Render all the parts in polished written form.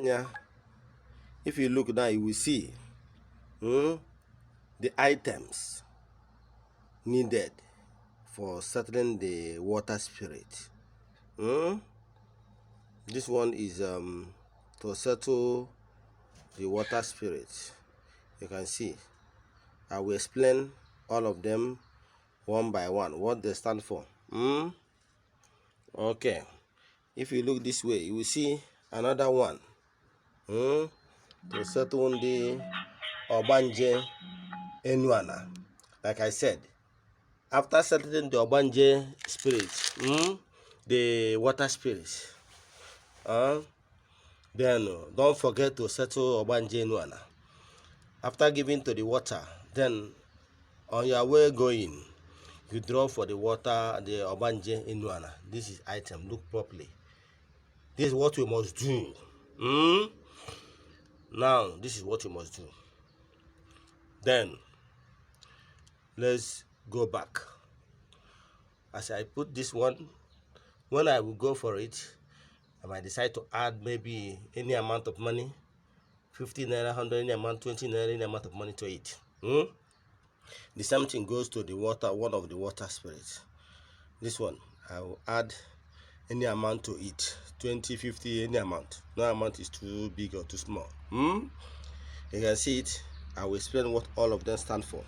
Anya, if you look now, you will see the items needed for settling the water spirit. This one is to settle the water spirit. You can see I will explain all of them one by one, what they stand for. Okay, if you look this way, you will see another one, to settle the Ogbanje Enuana. Like I said, after settling the Ogbanje spirit, the water spirit, then don't forget to settle Ogbanje Enuana. After giving to the water, then on your way going, you draw for the water, the Ogbanje Enuana. This is item. Look properly. This is what you must do. Now, this is what you must do. Then, let's go back. As I put this one, when I will go for it, I might decide to add maybe any amount of money, 50 naira, 100, any amount, 20 naira, any amount of money to it. The same thing goes to the water, one of the water spirits. This one, I will add any amount to it, 20, 50, any amount. No amount is too big or too small. You can see it. I will explain what all of them stand for.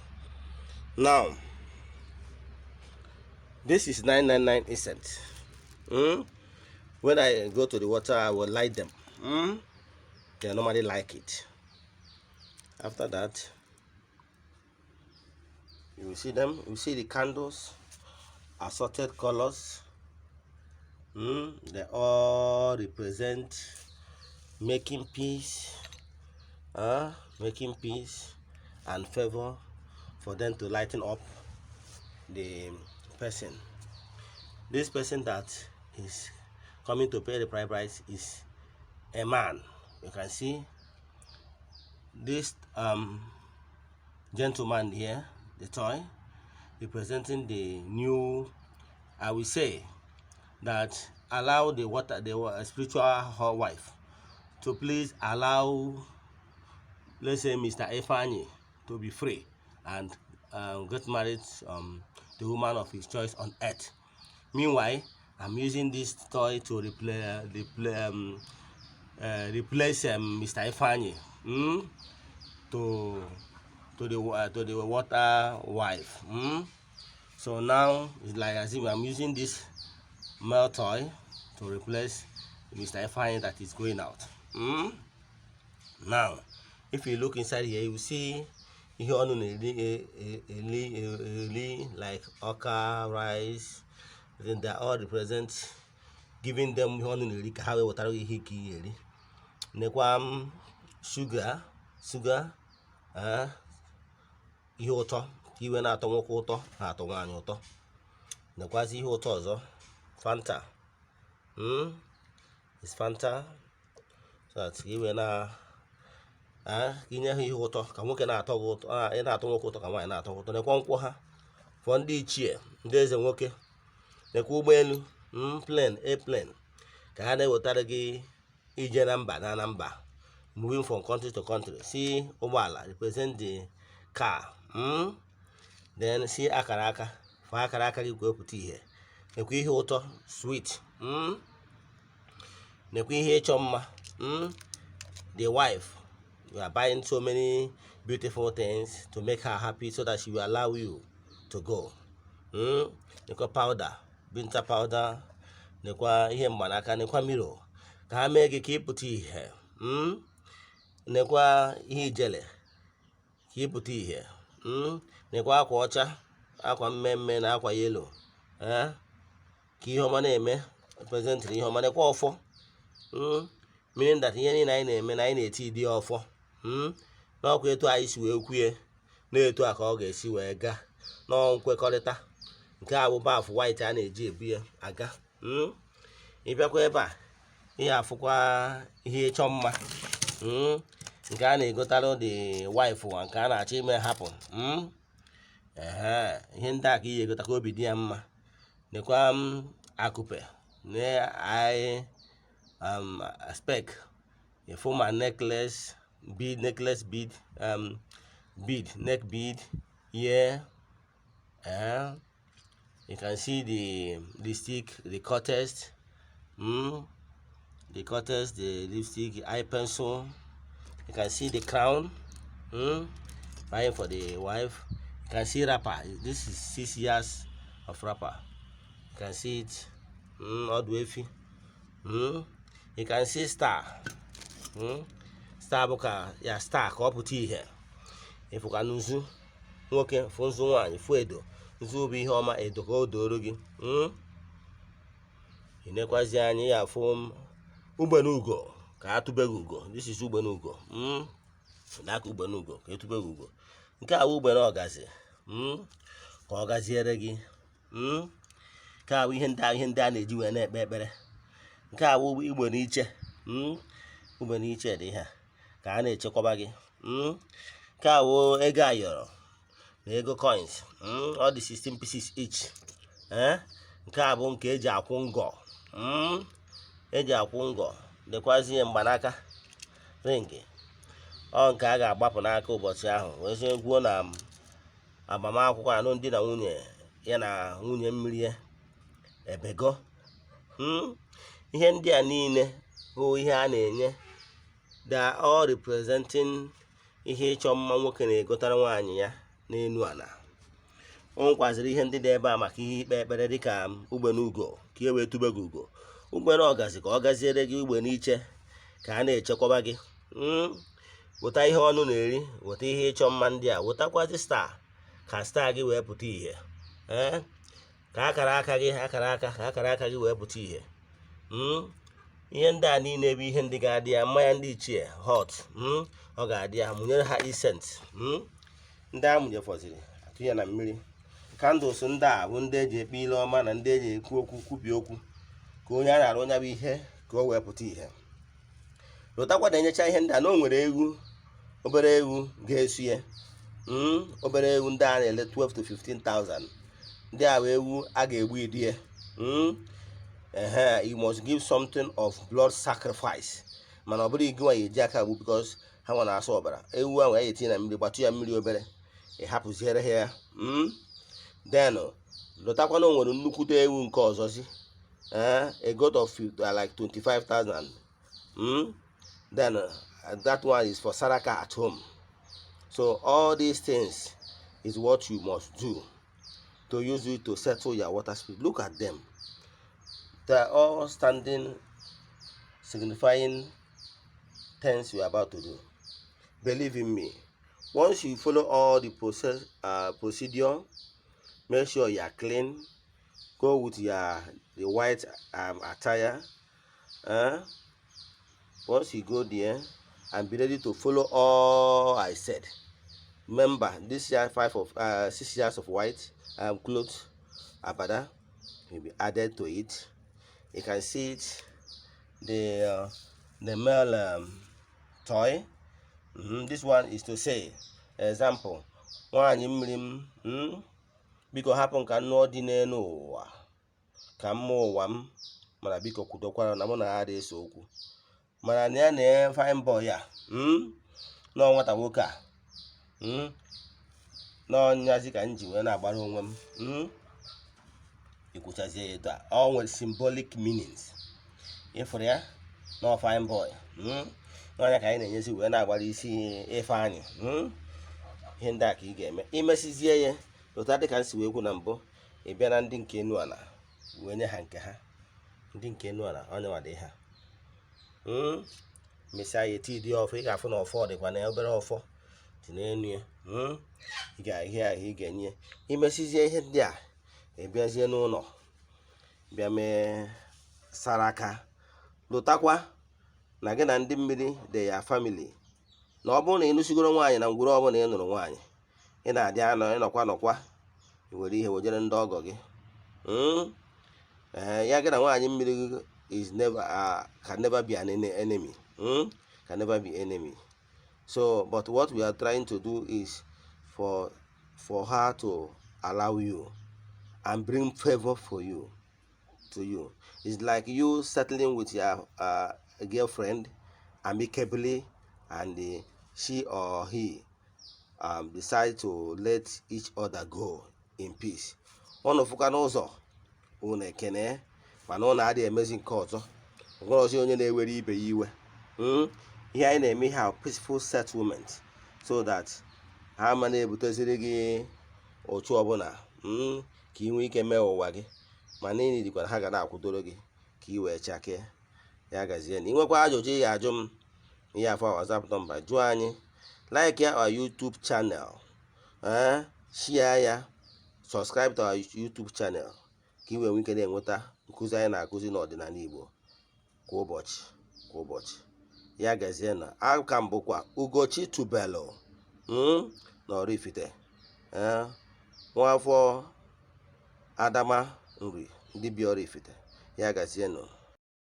Now, this is 999 incense. When I go to the water, I will light them. They normally like it. After that, you will see them. You see the candles, assorted colors. They all represent making peace, making peace and favor for them to lighten up the person. This person that is coming to pay the bride price is a man. You can see this gentleman here, the toy, representing the new, I will say, that allow the water, the spiritual wife, to please allow, let's say, Mr. Ifeanyi to be free and get married the woman of his choice on earth. Meanwhile, I'm using this toy to replace Mr. Ifeanyi, to the water wife. So now it's like as if I'm using this male toy to replace Mr. Ifeanyi that is going out. Now, if you look inside here, you will see ihe ọnụ na-eri eri eri, like ọka, rice. Then they all represent giving them ihe ọnụ na-eri ka ha wee wetara gị ihe ike ị eri. Nekwa m sugar, sugar, ihe ụtọ ka iwe na-atọ nwoke ụtọ, na-atọ nwaanyị ụtọ. Nekwazi ihe ụtọ ọzọ, Fanta, Is Fanta, so that ka iwe na ka inye ha ihe ụtọ, ka nwoke na-atọ gị ụtọ, ị na-atọ nwoke ụtọ, ka nwaanyị na-atọ gị ụtọ. Nekwa nkwụ ha fọ ndị ichie, ndị eze nwoke. Nekwa ụgbọelu, plane, airplane, ka ha na-ewetara gị ije na mba na mba, moving from country to country. See ụgbọala, represent the car. Then see akara aka fọ akara aka gị wepụta ihe. Nekwa ihe ụtọ, sweet. Nekwa ihe ịchọ mma. The wife, you are buying so many beautiful things to make her happy so that she will allow you to go. Nekwa powder, binta powder. Nekwa ihe mgbanaka. Nekwa mirror ka ha mee gị ka ịpụta ihe. Nekwa ihe ijele ka ịpụta ihe. Nekwa akwa ọcha, akwa mmemme na akwa yellow, ka ihe ọma na-eme, representịrị ihe ọma. Nekwa ọfọ, meaning that ihe niile anyị na-eme na anyị na-eti dị ọfọ. N'ọkwa etu anyị si wee kwue na-etu a ka ọ ga-esi wee gaa n'ọ nkwekọrịta. Nke a bụ bath white a na-eji ebu ya aga. Ịbịakwa ebe a, ihe afụkwa ihe ịchọ mma, nke a na-egotalụ the wife, nke a na-achọ ime hapụ. Ehe, ihe ndị a ka ihe egota ka obi dị ya mma. Nekwa m akụpe na eye spec. Ịfụ ma necklace, bead, necklace, bead, bead, neck bead here. You can see the lipstick, the cuttest, the cuttest, the lipstick, eye pencil. You can see the crown, buying for the wife. You can see wrapper. This is 6 years of wrapper. You can see it, ọdụ efi. You can see star. Star bụ ka ya star ka ọ pụta ihe. Ịfụka nzu nwoke, fụ nzu nwaanyị, fụ edo. Nzu bụ ihe ọma, edo ka o doro gị. Ị nekwazi anya ya, fụ ugbene ugo ka atụbeghị ugo. This is ugbene ugo. N'aka ugbene ugo ka etụbeghị ugo. Nke a bụ ugbene ọgazi, ka ọ gaziere gị. Nke a bụ ihe ndị a na-eji wee na-ekpe ekpere. Nke a bụ igbene iche. Ugbene iche dị ihe a ka a na-echekwaba gị. Nke a bụ ego ayọrọ na ego coins. Ọ dị 16 pieces each. Nke a bụ nke eji akwụ ngọ. Eji akwụ ngọ. Dịkwazie mgbanaka, ring, ọ nke a ga-agbapụ n'aka ụbọchị ahụ wee sị gwuo na agbamakwụkwọ alụmdi na nwunye ya na nwunye mmiri ya ebego. Ihe ndị a niile bụ ihe a na-enye. They are all representing ihe ịchọ mma nwoke na-egotara nwaanyị ya n'elu ala. O nwekwaziri ihe ndị dị ebe a maka ihe ikpe ekpere, dịka ugbene ugo ka e wee tube gị ugo, ugbene ọgazi ka ọ gaziere gị, ugbene iche ka a na-echekwaba gị. Weta ihe ọnụ na-eri, weta ihe ịchọ mma ndị a, wetakwazi star ka star gị wee pụta ìhè, ee, ka akara aka gị, akara aka, ka akara aka gị wee pụta ìhè. Ihe ndị a niile bụ ihe ndị ga-adị ya. Mmanya ndị ichie hot, ọ ga-adị ya. Mụnyere ha incense. Ndị a mụnyefọziri atụnye na mmiri. Candles ndị a bụ ndị eji ekpe ile ọma na ndị eji ekwu okwu, kwubi okwu ka onye a na-arụ onye bụ ihe ka o wee pụta ìhè. Lụtakwa na enyecha ihe ndị a na o nwere ewu, obere ewu ga-esu ya. Obere ewu ndị a na-ele 12 to 15,000. Ndị a bụ ewu a ga-egbu idie. Ehe, you must give something of blood sacrifice, mana ọ bụrụ igi nwa ya eji aka gbu, because ha nwa na-asọ ọbara. Ewu ahụ ya etinye na mmiri, gbatụ ya mmiri obere, ị hapụziere ha ya. Then lụtakwa na o nwere nnukwute ewu nke ọzọzi, a goat of like 25,000. Then that one is for saraka at home. So all these things is what you must do to use it to settle your water spirit. Look at them, they are all standing, signifying things you are about to do. Believe in me, once you follow all the process, procedure, make sure you are clean, go with your the white attire. Once you go there and be ready to follow all I said. Remember, this year, five of 6 years of white clothes, abada, will be added to it. You can see it, the male toy. This one is to say, example, nwaanyị mmiri m, biko hapụ nka nnụọ dị n'elu ụwa ka mma ụwa m, mana biko kwudokwara na mụ na ya ese okwu, mana na ya na fine boy a, nọọ nwata nwoke a, n'ọnyazi ka m ji wee na-agbara onwe m. Ikwuchazie ya etu a, ọ nwere symbolic meanings. Ịfụrụ ya nọ fine boy, n'ọnya ka anyị na-enyezi wee na-agbara isi Ifeanyị. Ihe ndị a ka ị ga-eme. Imesizie ya otu dịka m si wee kwu na mbụ, ị bịa na ndị nke enu ala wee nye ha nke ha. Ndị nke enu ala, onye nwa dị ha. Mesịa ya, eti dị ọfọ. Ị ga-afụ na ọfọ dịkwa na obere ọfọ dị n'enu ya. Ị ga-ahịa ahụ, ị ga-enye. Imesizie ihe ndị a, ị bịazie n'ụlọ bịa mee saraka. Lụtakwa na gị na ndị mmiri dị ya family, na ọ bụrụ na ị nụsigoro nwaanyị na ngwuru ọbụla ị nụrụ nwaanyị, ị na-adị anọ ịnọkwa nọkwa i were ihe wejere ndị ọgọ gị. Ee, ya gị na nwaanyị mmiri is never, can never be an enemy, Can never be enemy. So, but what we are trying to do is for her to allow you and bring favor for you to you. It's like you settling with your girlfriend. amicably and she or he decide to let each other go in peace. Ụnụ fụka n'ụzọ, unu ekene, mana ụnụ adịghị emezi nke ọzọ. Nwere ọzọ onye na-ewere ibe ya iwe. Ihe anyị na-eme ihe a, peaceful settlement, so that ha ma na-ebuteziri gị otu ọbụla, ka ị nwee ike mee ụwa gị, mana ị dikwara ha ga na-akwụdoro gị ka ị wee chakee. Ya gazie. Na ị nwekwa ajụjụ ị ga-ajụ m, ihe afọ WhatsApp number, jụọ anyị. Like ya our YouTube channel, ee, share ya, subscribe to our YouTube channel ka ị wee nwee ike na-enweta nkụzi anyị na-akụzi n'ọdịnala Igbo kwa ụbọchị, kwa ụbọchị. Ya gazie. Na aka m bụkwa Ugochi Tubelu na Oraifite, ee, nwafọ Adama Nri, ndị bi Oraifite. Ya gazie nụ.